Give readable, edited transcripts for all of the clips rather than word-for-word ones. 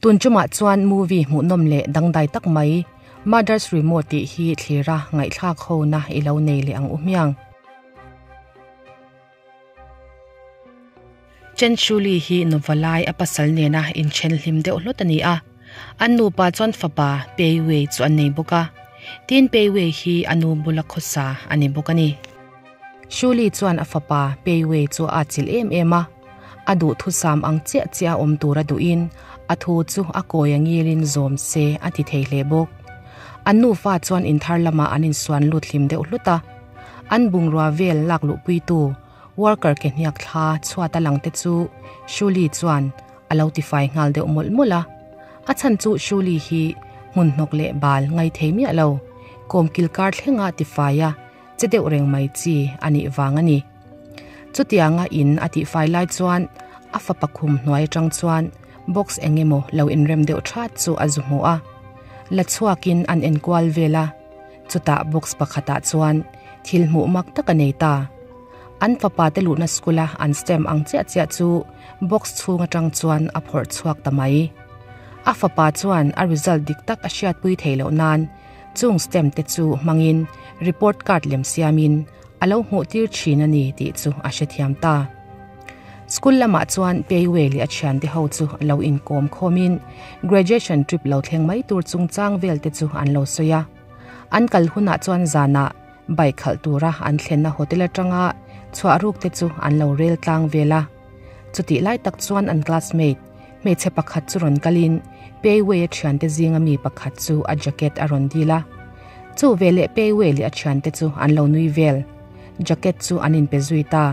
Tun tumah chuan movie hmuhnawm leh dangdai tak mai Mother's Remote tih hi thlira ngaihthlak hona i lo nei leh ang u hmiang. Chen Shuli hi nuvalai a pasal nena inthen hlim deuh hlawt a ni a. An nupa chuan fapa Pei Wei chu an nei bawk a. Tin Pei Wei hi a nu bula khawsa a ni bawk a ni. Shuli chuan a fapa Pei Wei chu a atchilh em em a. A duhthusam ang chiah chiah a awm tur a duhin a thu chu a kawi a ngilin zawm se a ti thei hle bawk. An nufa chuan inthar lamah an insuan lut hlim deuh hlut a. An bungrua vel lak luhpuitu worker ke hniak thla chhuat a lang te chu Shuli chuan a lo tifai nghal deuh mawlh mawlh a. A chhan chu Shuli hi hmun hnawk leh bal ngai thei miah lo, kawmkil kar thlenga tifai a che deuh reng mai chi a nih vang a ni. Chutianga in a tihfai lai chuan a fapa khum hnuai atang chuan box eng emaw lo inrem deuh that chu a zu hmu a. La chhuakin an enkual vel a, chutah box pakhatah chuan thil hmuh mak tak a nei ta. An fapa te luhna school a an stamp ang chiah chiah chu box chhung atang chuan a phawrh chhuak ta mai. A fapa chuan a result dik tak a hriatpui theih loh nan chung stamp te chu hmangin report card lem siamin a lo hmuh tir thin a ni tih chu a hrethiam ta. School lamah chuan Peiwei leh a thiante ho chu lo inkawm khawmin graduation trip lo thleng mai tur chungchang vel te chu an lo sawi a. An kal hunah chuan zanah bike khalh tura an thlenna hotel atanga chhuah ruk te chu an lo rel tlang vel a. Chutih lai tak chuan an classmate hmeichhe pakhat chu rawn kalin Peiwei a thiante zinga mi pakhat chu a jacket a rawn dil a. Chu veleh Peiwei leh a thiante chu an lo nui vel. Jacket chu an inpe zui ta.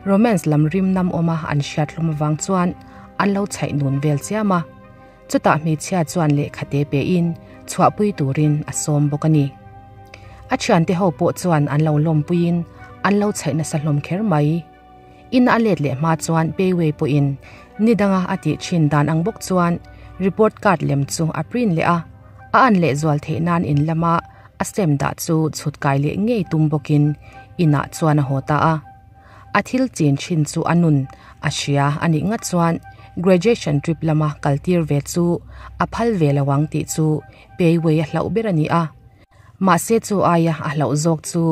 Romance lam rim nam awma an hriat hlawm avang chuan an lo chhaih nun vel chiam a. Chutah hmeichhia chuan lehkhate pein chhuahpui turin a sawm bawk a ni. A thiante ho pawh chuan an lo lawmpuiin an lo chhaih nasa hlawm kher mai. Ina a let leh hma chuan Peiwei pawhin ni danga a tih thin dan ang bawk chuan report card lem chu a print leh a, a an lehzual theih nan in lama a stamp dah chu chhut kai leh ngei tum bawkin inah chuan a haw ta a. A thil chin thin chu a nun a hria a nih ngat chuan graduation trip lama kal tir ve chu a phal ve lo ang tih chu Peiwei a hlauh ber a ni a. Mahse chu aia a hlauh zawk chu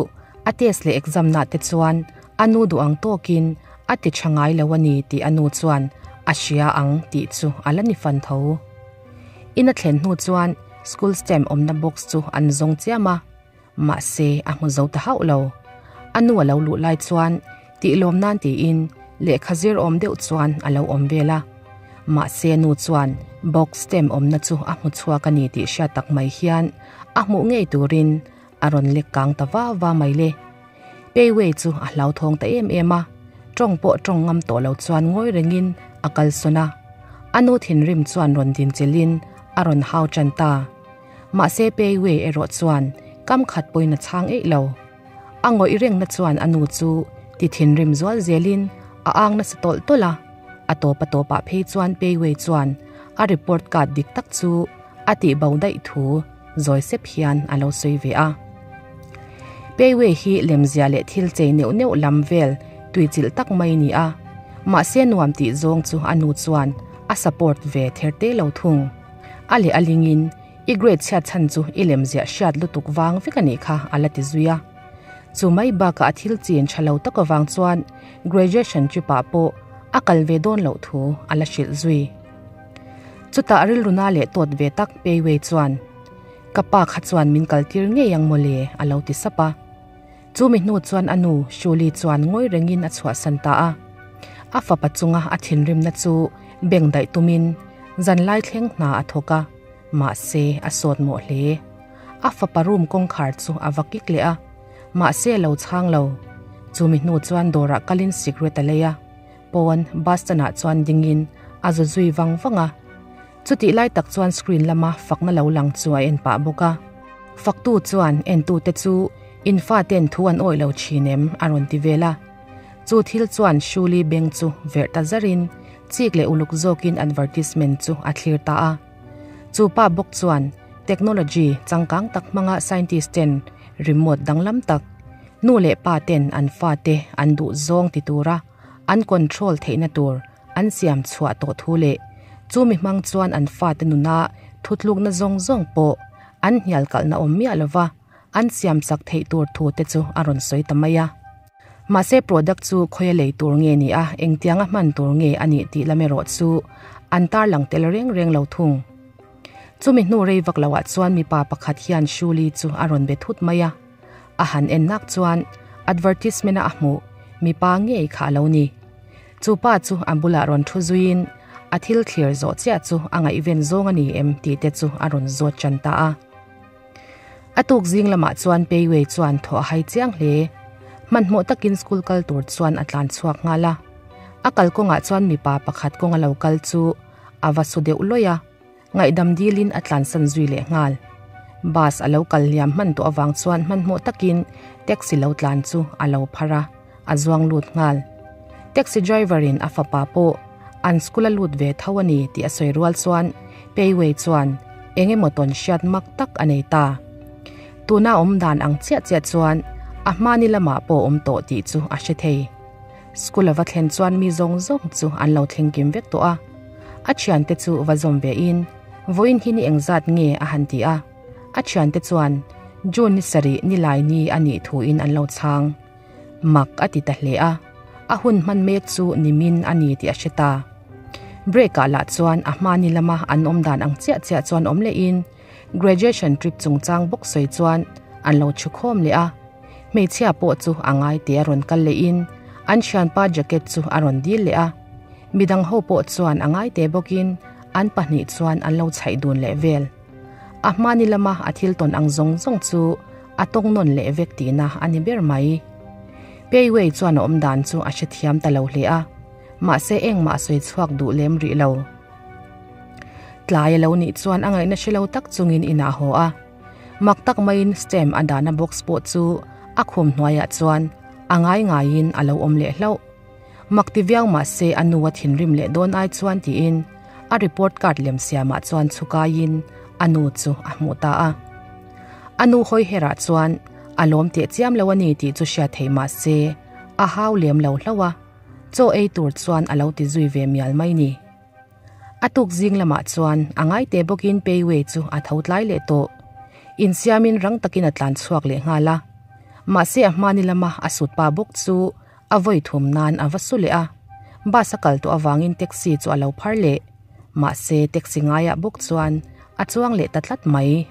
a test leh exam nah te chuan a nu duh ang tawkin a ti tha ngai lo a ni tih a nu chuan a hria ang tih chu a la ni fan tho. In a thlen hnu chuan school stamp awmna box chu an zawng chiam a, mahse a hmu zo ta hauh lo. A nu a lo luh lai chuan tih lawm nan tiin lehkha zir awm deuh chuan a lo awm vel a. Mahse a nu chuan box stamp awmna chu a hmu chhuak a ni tih hriat tak mai hian a hmuh ngei turin a rawn lek kang ta va va mai le. Peiwei chu a hlauthawng ta em em a, tawng pawh tawng ngam tawh lo chuan ngawi rengin a kalsawn a. A nu thinrim chuan rawn din chelhin a rawn hau tan ta. Mahse Peiwei erawh chuan kam khat pawhin a chhang eih lo. A ngawih rengna chuan a nu chu ti thinrim zual zelin a ang nasa tawlh tawlh a. A tawp a tawpah phei chuan Peiwei chuan a report card dik tak chu a tih bo daih thu zawi sep hian a lo sawi ve a. Peiwei hi lemzia leh thil chei neuh neuh lam vel tuichilh tak mai ni a, mahse nuam tih zawng chu a nu chuan a support ve ther te lo thung. A leh a lingin i grade chhiat chhan chu i lemziah hriat lutuk vang vek a nih kha a la ti zui a. Chu mai bakah a thil chin tha lo tak avang chuan graduation trip ah pawh a kal ve dawn loh thu a la hrilh zui. Chutah rilruna leh tawt ve tak Peiwei chuan, Ka pa kha chuan min kaltir ngei ang mawle a lo ti sap a. Chu mi hnu chuan a nu Shuli chuan ngawi rengin a chhuahsan ta a. A fapa chunga a thinrimna chu beng daih tumin zanlai thleng hna a thawk a, mahse a sawt mawh hle. A fapa room kawngkhar chu a va kik leh a, mahse a lo chhang lo. Chu mi hnu chuan dawrah kalin cigarette a lei a, pawn bus stand ah chuan dingin a zu zui vang vang a. Chutih lai tak chuan screen lama fakna lo lang chu a en pah bawk a. Faktu chuan entute chu in faten thu an awih lo thin em a rawn ti vel a. Chu thil chuan Shuli beng chu verh ta zarin chik leh uluk zawkin advertisement chu a thlir ta a. Chu pa bawk chuan technology changkang tak hmanga scientist ten remote danglam tak nu leh pa ten an fate an duh zawng ti tura an control theihna tur an siam chhuah tawh thu leh Chu mi hmang chuan an fate nuna thutlukna zawng zawng pawh an hnial kalhna awm miah lova an siamsak theih tur thu te chu a rawn sawi ta mai a. Mahse product chu khawia lei tur nge ni a, engtianga hman tur nge a nih tih lam erawh chu an tarlang tel reng reng lo thung. Chumi hnu rei vak loah chuan mipa pakhat hian Shuli chu a rawn be thut mai a. A han en nak chuan advertisement-a a hmuh mipa ngei kha a lo ni. Chu pa chu a bulah rawn thu zuiin a thil thlir zawh chiah chu a ngaihven zawng a ni em tih te chu a rawn zawt tan ta a. A tuk zing lamah chuan Pei Wei chuan thaw a hai chiang hle. Hmanhmawh takin school kal tur chuan a tlan chhuak nghal a. A kalkawngah chuan mipa pakhat kawnga lo kal chu a va su deuh lawih a, ngaihdam dilin a tlansan zui leh nghal. Bus a lo kal hliam hman tawh avang chuan hmanhmawh takin taxi lo tlan chu a lo phar a, a zuang lut nghal. Taxi driver in a fapa pawh an school a lut ve tho a ni tih a sawi rual chuan Pei Wei chuan eng emaw tawn hriat mak tak a nei ta. Tuna awm dan ang chiah chiah chuan a hmani lamah pawh awm tawh tih chu a hre thei. School a va thlen chuan mi zawng zawng chu an lo thleng kim vek tawh a. A thiante chu va zawm ve in, Vawiin hi ni engzat nge a han ti a. A thiante chuan June ni sarih ni lai ni a nih thuin an lo chhang. Mak a ti ta hle a, a hun hman mek chu nimin a ni tih a hre ta. Break ah lah chuan a hmani lama an awm dan ang chiah chiah chuan awm leh in graduation trip chungchang bawk sawi chuan an lo chhu khawm leh a. Hmeichhia pawh chu a ngai te a rawn kal leh in an thianpa jacket chu a rawn dil leh a. Midang ho pawh chuan a ngai te bawk in an pahnih chuan an lo chhaih dun leh vel. A hmani lama a thil tawn ang zawng zawng chu a tawng nawn leh vek tihna a ni ber mai. Pei Wei chuan a awm dan chu a hrethiam ta lo hle a, mahse engmah a sawi chhuak duh lem rih lo. Tlai a lo nih chuan a ngaihna hre lo tak chungin inah haw a. Mak tak maiin stamp a dahna box pawh chu a khum hnuaiah chuan a ngai ngaiin a lo awm leh hlauh. Mak ti viau mahse a nu a thinrim leh dawn ai chuan tiin a report card lem siamah chuan chhukaiin a nu chu a hmuh ta a. A nu hawi herah chuan a lawm teh chiam lo a ni tih chu hriat theih mahse a hau lem lo hlauh a, chaw ei tur chuan a lo ti zui ve mial mai ni. A tuk zing lamah chuan a ngaite bawkin Peiwei chu a tho tlai leh tawh. Insiamin rang takin a tlan chhuak leh nghal a. Mahse a hmani lama a sut pa bawk chu a vawi thum nan a va su leh a. Bus a kal tawh avangin taxi chu a lo phar leh. Mahse taxi ngaiah bawk chuan a chuang leh ta tlat mai.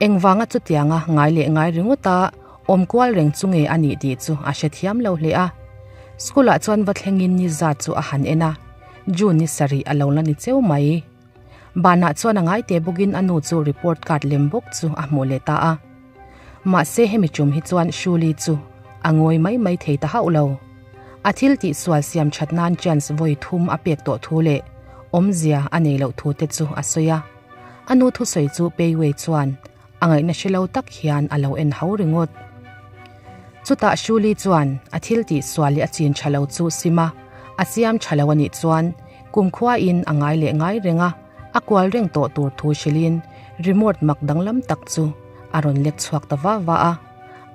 Engvanga chutianga ngai leh ngai ringawta awm kual reng chu nge a nih tih chu a hrethiam lo hle a. School ah chuan va thlengin ni zat chu a han en a, June ni sarih a lo la ni cheu mai. Banah chuan a ngai teh bawkin a nu chu report card lem bawk chu a hmuh leh ta a. Mahse hemi tum hi chuan Shuli chu a ngawi mai mai thei ta hauh lo. A thil tih sual siam that nan chance vawi thum a pek tawh thu leh awmzia a nei loh thu te chu a sawi a. A nu thusawi chu Pei Wei chuan a ngaihna hre lo tak hian a lo en ho ringawt. Chutah Shuli chuan a thil tih sual leh a chin tha lo chu sim a, a siam tha lo a nih chuan kumkhua in a ngai leh ngai reng a, a kual reng tawh tur thu hrilhin remote mak danglam tak chu a rawn lek chhuak ta va va a.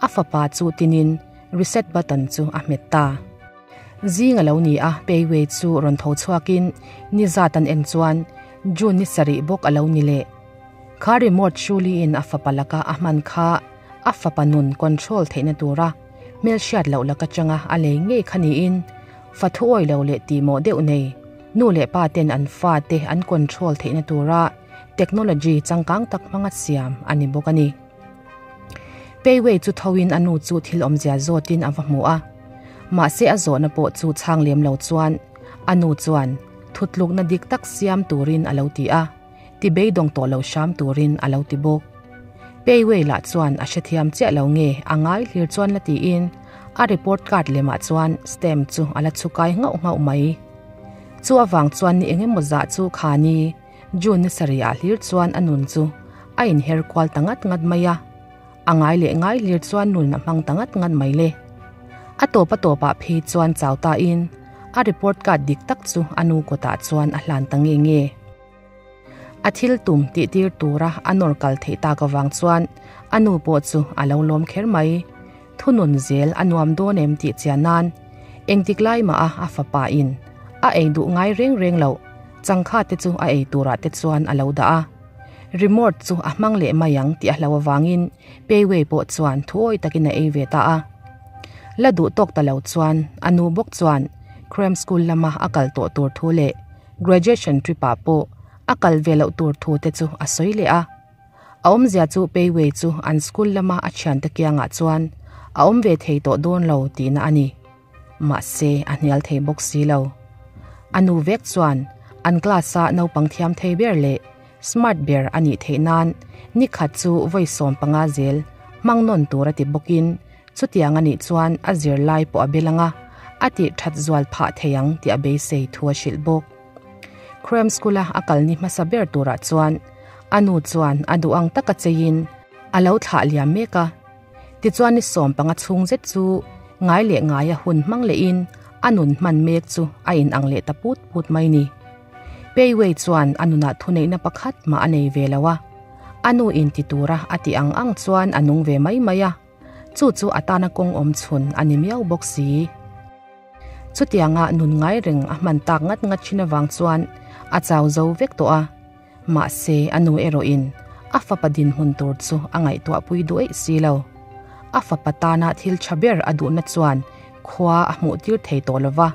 A fapa chu tinin reset button chu a hmet ta. Zing a lo ni a, Pei Wei chu rawn tho chhuakin ni zat an en chuan June ni sarih bawk a lo ni leh. Kha remote Shuli-in a fapa laka a hman kha a fapa nun control theihna tura hmelhriat loh laka changa a lei ngei kha niin fa thuawi lo leh tihmawh deuh nei nu leh pa ten an fate an control theihna tura technology changkang tak hmanga siam a ni bawk a ni. Pei Wei chu thoin a nu chu thil awmzia zawtin a va hmu a. Mahse a zawhna pawh chu chhang lem lo chuan a nu chuan thutlukna dik tak siam turin a lo ti a, ti beidawng tawh lo hram turin a lo ti bawk. Pei Wei lah chuan a hrethiam chiah lo nge a ngai hlir chuan la tiin a report card lemah chuan stamp chu a la chhukai nghauh nghauh mai. Chu avang chuan ni engemaw zah chu khani June ni sarih ah hlir chuan a nun chu a inher kual ta ngat ngat mai a, a ngai leh ngai hlir chuan nun a hmang ta ngat ngat mai le. A tawp a tawp ah phei chuan chau ta in a report card dik tak chu a nu kawtah chuan a hlan ta nge nge. A thil tum tih tir tura a nawr kal theih tak avang chuan a nu pawh chu a lo lawm kher mai. Thunun zel a nuam dawn em tih chian nan engtik lai mah a a fapa in a ei duh ngai reng reng loh. Changkha te chu a ei turah te chuan a lo dah a. Remote chu a hmang leh mai ang tih a hlo avangin Pei Wei pawh chuan thuawi takin a ei ve ta a. La duh tawk ta lo chuan a nu bawk chuan Cram School lama a kal tawh tur thu leh graduation trip ah pawh a kal ve loh tur thu te chu a sawi leh a. A awmzia chu Pei Wei chu an school lama a thiante kiangah chuan a awm ve thei tawh dawn lo tihna a ni. Mahse a hnial thei bawk si lo. A nu vek chuan an class-a naupang thiam thei ber leh smart ber a nih theih nan ni khat chu vawi 15 zel hmang nawn tur a ti bawkin chutiang a nih chuan a zirlai pawh a bel ang a, a tih that zual phah thei ang tih a beisei thu a hrilh bawk. Cram School-a a kal ni hmasa ber turah chuan a nu chuan a duh ang taka cheiin a lo thlah liam mek a. Tichuan ni 15 chhung zet chu ngai leh ngaia hun hmang lehin a nun hman mek chu a inang leh ta put put mai ni. Pei Wei chuan a nunah thuneihna pakhat mah a nei ve lo a, a nu in ti tura a tih ang ang chuan a nung ve mai mai a, chu chu a tana kawng awm chhun a ni miau bawk si. Chutianga nun ngai reng a hman tak ngat ngat thin avang chuan a chau zo vek tawh a, mahse a nu erawhin a fapa dinhmun tur chu a ngaihtuahpui duh eih si lo. A fapa tana thil tha ber a duhna chuan khua a hmuh tir thei tawh lo va,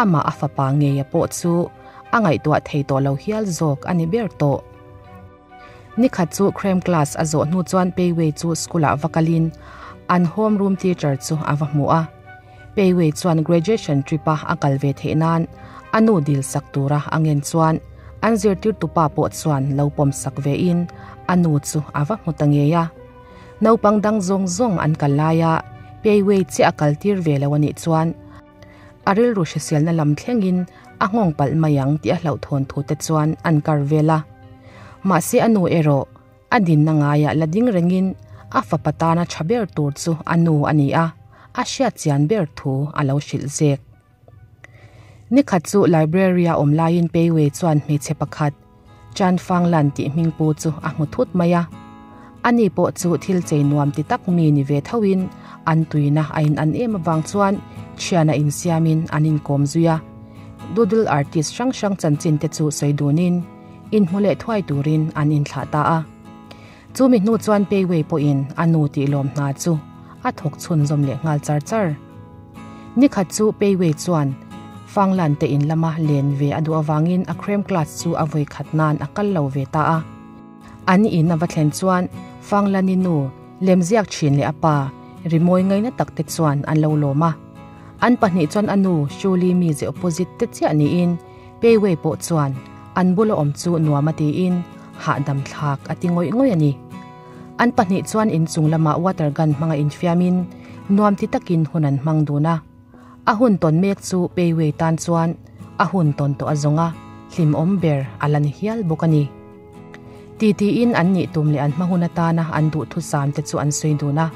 amah a fapa ngeia pawh chu a ngaihtuah thei tawh lo hial zawk a ni ber tawh. Nikhat chu cram class a zawh hnu chuan Pei Wei chu school-ah va kalin an home room teacher chu a va hmu a. Pei Wei chuan graduation trip-a a kal ve theih nan a nu dil sak tura a ngen chuan an zirtirtupa pawh chuan lo pawm sak vein a nu chu a va hmu ta ngei a. Naupang dang zawng zawng an kal laia Pei Wei chiah a kal tir ve lo a nih chuan a rilru hriselna lam thlengin a nghawng palh mai ang tih a hlauhthawn thu te chuan an kar vel a. Mahse a nu erawh a dinna ngaiah la ding rengin a fapa tana tha ber tur chu a nu a ni a, a hriat chian ber thu a lo hrilh zek. Nikhat chu library-a awm laiin Pei Wei chuan hmeichhe pakhat Chan Fang Lan tih hming pu chu a hmu thut mai a. Ani pawh chu thil chei nuam ti tak mi ni ve thoin an tuina a in an em avang chuan thiana insiamin an inkawm zui a. Doodle artist hrang hrang chanchin te chu sawi dunin inhmu leh thuai turin an inthlah ta a. Chumi hnu chuan Pei Wei pawhin a nu tih lawm hna chu a thawk chhunzawm leh nghal char char. Nikhat chu Pei Wei chuan Fang Lan te in lama len ve a duh avangin a cram class chu a vawi khat nan a kal lo ve ta a. An in a va thlen chuan Fang Lan-i nu lemziak thin leh a pa rimawi ngaina tak te chuan an lo lawm a. An pahnih chuan a nu Shu Li mize opposite te chiah niin Pei Wei pawh chuan an bula awm chu nuam a tiin hahdam thlak a ti ngawih ngawih a ni. An pahnih chuan inchung lamah water gun hmanga infiamin nuam ti takin hun an hmang dun a. A hun tawn mek chu Pei Wei tan chuan a hun tawn tawh a zawng a, hlimawm ber a la ni hial bawk a ni. Titiin an nih tum leh an hma hun atana an duhthusam te chu an sawi dun a.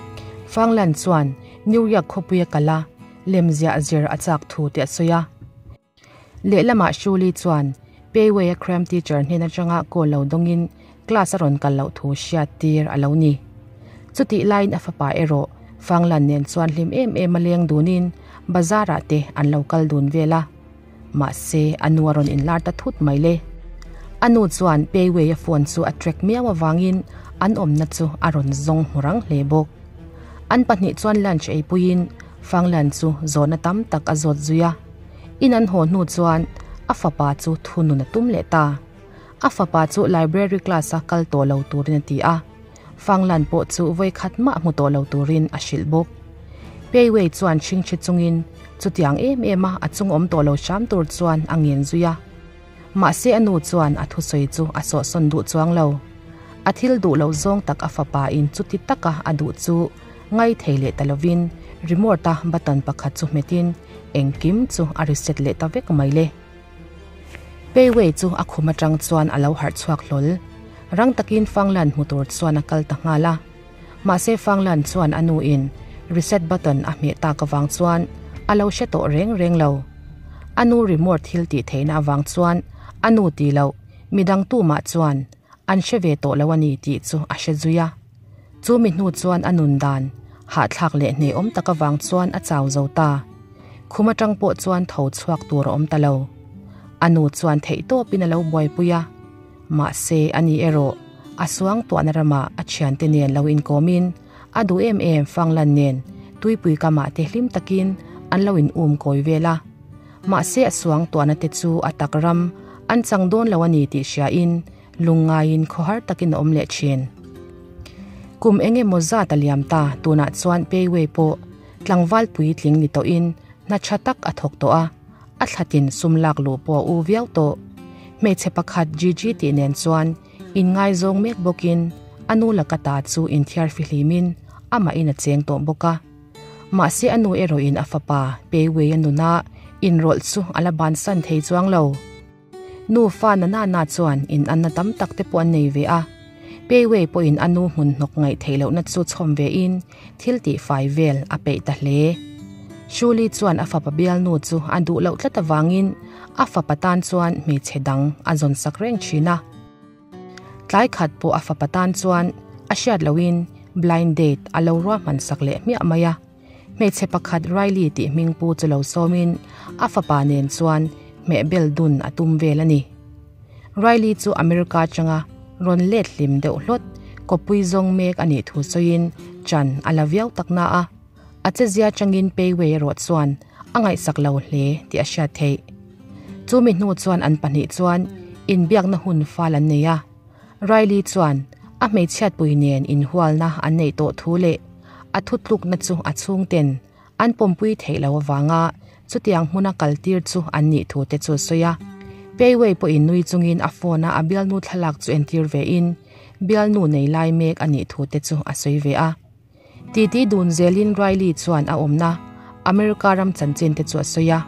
Fang Lan chuan New York khawpuia kal a, lemziah zir a chak thu te a sawi a. Lehlamah Shuli chuan Pei Wei-a cram teacher hnen atanga call lo dawngin class a rawn kal loh thu hriat tir a lo ni. Chutih laiin a fapa erawh Fang Lan nen chuan hlim em em a leng dunin bazar-ah te an lo kal dun vel a. Mahse, a nu a rawn inlar ta thut mai le. A nu chuan Pei Wei-a phone chu a track miau avangin an awmna chu a rawn zawng hmu rang hle bawk. An pahnih chuan lunch eipuiin Fang Lan chu zawhna tam tak a zawt zui a. In an haw hnu chuan a fapa chu thunun a tum leh ta. A fapa chu library class a kal tawh lo turin a ti a. Fang Lan pawh chu vawi khat mah hmu tawh lo turin a hrilh bawk. Pei Wei chuan chhingchhe chungin chutiang em em a a chung awm tawh lo hram tur chuan a ngen zui a. Mahse a nu chuan a thusawi chu a sawhsawn duh chuang lo. A thil duh loh zawng tak a fapa in chuti taka a duh chu ngai thei leh ta lovin remote a button pakhat chu hmetin engkim chu a reset leh ta vek mai le. Pei Wei chu a khum atang chuan a lo harh chhuak hlawl. Rang takin Fang Lan hmu tur chuan a kal ta nghal a. Mahse Fang Lan chuan a nu in reset button a hmeh tak avang chuan a lo hre tawh reng reng lo. A nu remote thil tih theihna avang chuan a nu ti loh midang tumah chuan an hre ve tawh lo a ni tih chu a hre zui a. Chu mi hnu chuan a nun dan hahthlak leh hnehawm tak avang chuan a chau zo ta. Khum atang pawh chuan tho chhuak tur a awm ta lo. A nu chuan theihtawpin a lo buaipui a, mahse ani erawh a suangtuahna ramah a thiante nen lo inkawmin a duh em em Fanglan nen tuipui kamah te hlim takin an lo in um kawi vel a. Mahse a suangtuahna te chu a tak ram an chang dawn lo a ni tih hriain lungngaiin khawhar takin a awm leh thin. Kum eng emaw zat a liam ta tunah chuan Peiwei pawh tlangval puitling ni tawhin hna tha tak a thawk tawh a, a thlatin sum lak luh pawh a u viau tawh. Hmeichhe pakhat Gigi tih nen chuan inngaizawng mek bawkin a nu laka ta chu inthiar fihlimin amahin a cheng tawh bawk a. Mahse a nu erawhin a fapa Peiwei a nuna inrawlh chu a la bansan thei chuang lo. Nufa na na na chuan in anna tam tak te pawh an nei ve a. Peiwei pawhin a nu hmun hnawk ngaih theih lohna chu chhawm vein thil tih fai vel a peih ta hle. Shuli chuan a fapa bialnu chu a duh loh tlat avangin a fapa tan chuan hmeichhe dang a zawn sak reng thin a. Tlai khat pawh a fapa tan chuan a hriat lohin blind date a lo ruahman sak leh hmiah mai a. Hmeichhe pakhat Riley tih hming pu chu lo sawmin a fapa nen chuan hmehbel dun a tum vel a ni. Riley chu America atanga rawn let hlim deuh hlawt kawppui zawng mek a nih thu sawiin chan a la viau tak na a, a chezia atangin Payway erawh chuan a ngaihsak lo hle tih a hriat theih. Chumi hnu chuan an pahnih chuan inbiakna hun fal an nei a. Riley chuan a hmeichhiatpui nen inhualna an neih tawh thu leh a thutlukna chu a chhungten an pawmpui theih loh avanga chutiang hmuna kaltir chu an nih thu te chu a sawi a. Payway pawhin nui chungin a phone-a a bialnu thlalak chu entir vein bialnu nei lai mek a nih thu te chu a sawi ve a. Titi dun zelin Riley chuan a awmna America ram chanchin te chu a sawi a.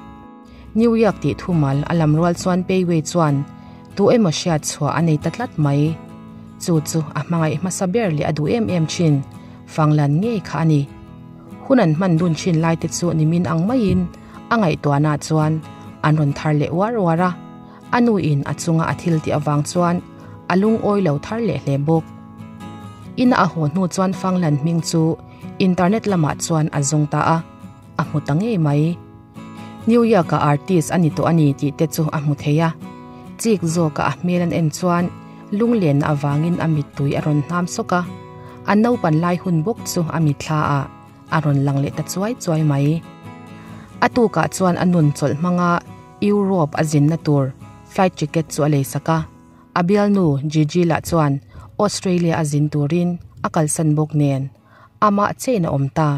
New York tih thumal a lam rual chuan Payway chuan tu emaw hriat chhuah a nei ta tlat mai. Chu chu a hmangaih hmasa ber leh a duh em em thin Fanglan ngei kha a ni. Hun an hman dun thin lai te chu nimin ang maiin a ngaihtuahna chuan an rawn thar leh uar uar a. A nu in a chunga a thil tih avang chuan a lungawi lo thar leh hle bawk. Ina a haw hnu chuan Fanglan hming chu internet lamah chuan a zung ta a, a hmu ta ngei mai. New York-a artist a ni tawh a ni tih te chu a hmu thei a. Chik zawka a hmel an en chuan lunglenna avangin a mittui a rawn hnam sawk a, a naupan lai hun bawk chu a mitthla ah a rawn lang leh ta chuai chuai mai. A tukah chuan a nun chawlh hmanga Europe a zinna tur flight ticket chu a leisak a. A bialnu Gigi lah chuan Australia a zin turin a kalsan bawk nen amah chein a awm ta.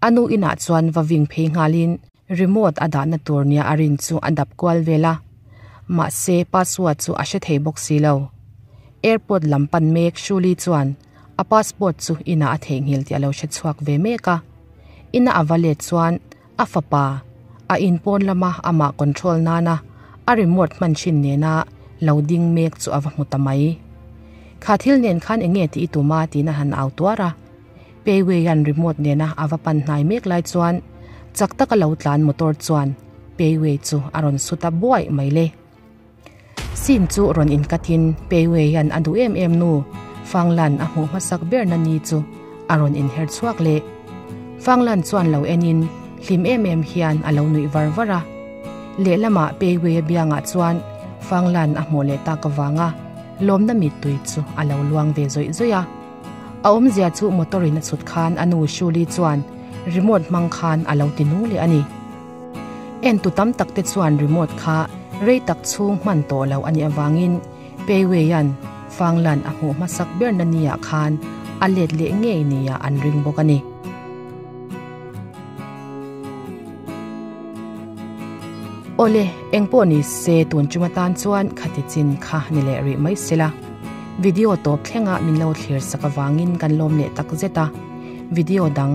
A nu inah chuan va ving phei nghalin remote a dahna tur nia a rin chu a dap kual vel a. Mahse password chu a hre thei bawk si lo. Airport lam pan mek Shuli chuan a passport chu inah a theihnghilh tih a lo hre chhuak ve mek a. Ina a va let chuan A fapa, a in pawn lama amah control nana a remote hman thin nena lo ding mek chu a va hmu ta mai. Kha thil nen khan enge tih i tum a tiin a han au tuar a. Peiwei-a'n remote nena a va pan hnai mek lai chuan chak taka lo tlan motor chuan Peiwei chu a rawn su ta buaih mai le. Scene chu rawn inkatin Peiwei-a'n a duh em em nu Fanglan a hmuh hmasak berna ni chu a rawn inher chhuak leh. Fanglan chuan lo enin hlim em em hian a lo nuih var var a. Lehlamah Peiwei-a biangah chuan Fanglan a hmuh leh tak avanga lawmna mittui chu a lo luang ve zawih zawih a. A awmzia chu motor in a chhut khan a nu Shuli chuan remote hmang khan a lo ti nu leh a ni. Entu tam tak te chuan remote kha rei tak chhung hman tawh lo a nih avangin Peiwei-a'n Fanglan a hmuh hmasak berna niah khan a let leh ngei nia an ring bawk a ni. Awle, engpawh ni se tun chunga tan chuan khati chin kha ni leh rih mai sela. Video tawp thlenga min lo thlir sak avangin kan lawm leh tak zet a. Video dang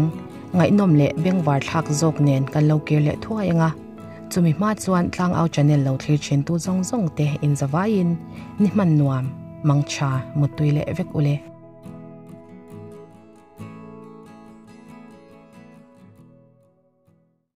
ngaihnawm leh bengvar thlak zawk nen kan lo kir leh thuai ang a. Chumi hma chuan Tlangau channel lo thlir thin tu zawng zawng te inzavaiin ni hman nuam, mangtha, muttui leh vek ule.